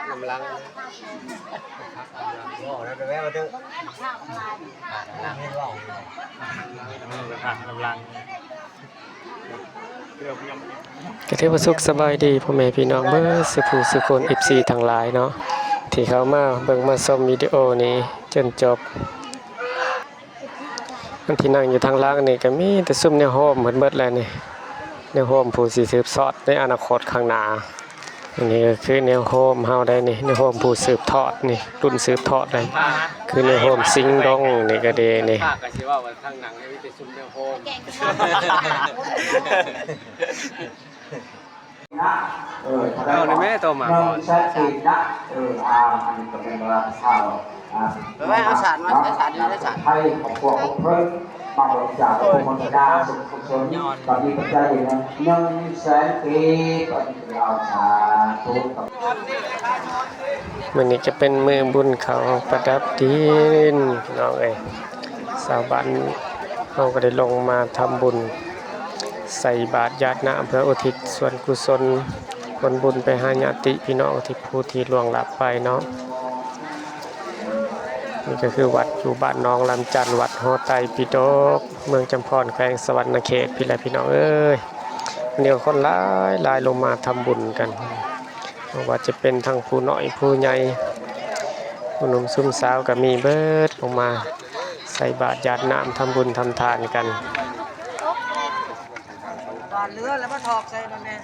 ກຳລັງ ເວົ້າແລ້ວແວ່ວເດີ ກຳລັງ ກໍຖືວ່າສຸກສະບາຍດີພໍ່ແມ່ພີ່ນ້ອງເບິດສູ່ຜູ້ສູ່ຄົນ ເອັຟຊີ ທັງຫຼາຍເນາະ ທີ່ເຂົ້າມາເບິ່ງມາຊົມວິດີໂອນີ້ຈົນຈົບ. ອັນທີ່ນັ່ງຢູ່ທາງຫຼັງນີ້ກໍມີແຕ່ຊຸມແນວໂຮມເບິດໆແຫຼະນີ້ ແນວໂຮມຜູ້ຊິສືບທອດໃນອະນາຄົດຂ້າງໜ້າ. ອັນນີ້ກໍຄືແນວໂຮມເຮົາໄດ໋ນີ້ ແນວໂຮມຜູ້ສືບທອດນີ້ ລຸ້ນສືບທອດໄດ໋ ຄືແນວໂຮມຊິງດົງນີ້ກໍດີນີ້. ຂ້າກໍຊິເວົ້າວ່າທາງຫຼັງນີ້ມີແຕ່ຊຸມແນວໂຮມ. ນະ ເອີ ເອົາໄດ້ແມ່ໂຕມາ ໜຶ່ງແສນກີບນະ ເອີ ອ່າ ອັນນີ້ກໍແມ່ນວ່າຊາວ ອ່າ ໄປໄວ້ເອົາສານມາ ໃຊ້ສານຢູ່ ໃຊ້ສານ ໃຫ້ຄອບຄົວຂອງເພິ່ນມາບໍລິຈາກ ໂອ້ຍ ໂມທະນາສ່ວນກຸສົນ ກໍມີປັດໄຈຢູ່ນະ ໜຶ່ງແສນກີບ ອັນນີ້ກໍໄດ້ເອົາ ສາທຸ. ມື້ນີ້ກໍເປັນມື້ບຸນເຂົ້າປະດັບດິນ ພີ່ນ້ອງເອີຍ. ຊາວບ້ານເຮົາກໍໄດ້ລົງມາທຳບຸນ ໃສ່ບາດຢາດນ້ຳ ເພື່ອອຸທິດສ່ວນກຸສົນຜົນບຸນໄປຫາຍາດຕິພີ່ນ້ອງທີ່ຜູ້ທີ່ລ່ວງລັບໄປເນາະ. ນີ້ກໍຄືວັດຢູ່ບ້ານໜອງລຳຈັນ ວັດຫໍໄຕປິດົກ ເມືອງຈຳພອນ ແຂວງສະຫວັນນະເຂດ ພີ້ແຫຼະພີ່ນ້ອງເອີຍ. ວັນນີ້ກໍຄົນຫຼາຍໆລົງມາທຳບຸນກັນ ບໍ່ວ່າຈະເປັນທັງຜູ້ນ້ອຍຜູ້ໃຫຍ່ ຜູ້ໜຸ່ມຊຸມສາວກໍມີເບິດ ລົງມາໃສ່ບາດຢາດນ້ຳ ທຳບຸນທຳທານກັນ. ບາດເຫຼືອແລ້ວມາຖອກໃສ່ມັນແດ່.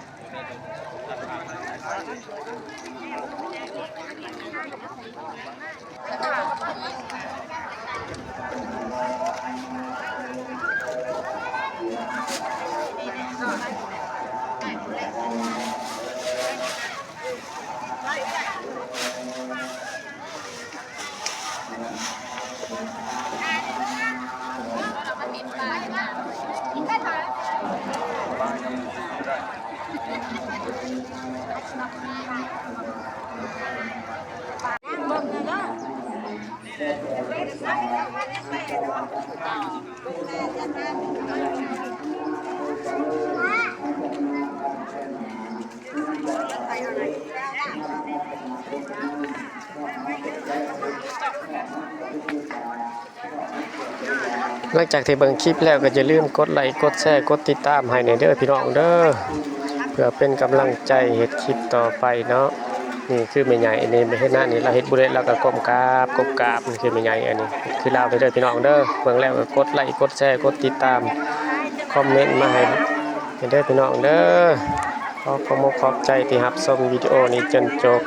ຫຼັງຈາກທີ່ເບິ່ງຄລິບແລ້ວ ກໍຢ່າລືມກົດໄລ້ ກົດແຊ ກົດຕິດຕາມໃຫ້ແດ່ເດີພີ່ນ້ອງເດີ ເພື່ອເປັນກຳລັງໃຈເຮັດຄລິບຕໍ່ໄປເນາະ. ນີ້ຄືແມ່ໃຫຍ່ອັນນີ້ ເຮັດນານີ້ ລາວເຮັດບໍ່ໄດ້ ລາວກໍກົ້ມກາບ ກົ້ມກາບ. ນີ້ຄືແມ່ໃຫຍ່ອັນນີ້ ຄືລາວເດີພີ່ນ້ອງເດີ. ເບິ່ງແລ້ວກໍກົດໄລ້ ກົດແຊ ກົດຕິດຕາມ ຄອມເມັນມາໃຫ້ແດ່ເດີພີ່ນ້ອງເດີ. ຂໍຂອບອົກຂອບໃຈທີ່ຮັບຊົມວິດີໂອນີ້ຈົນຈົບ.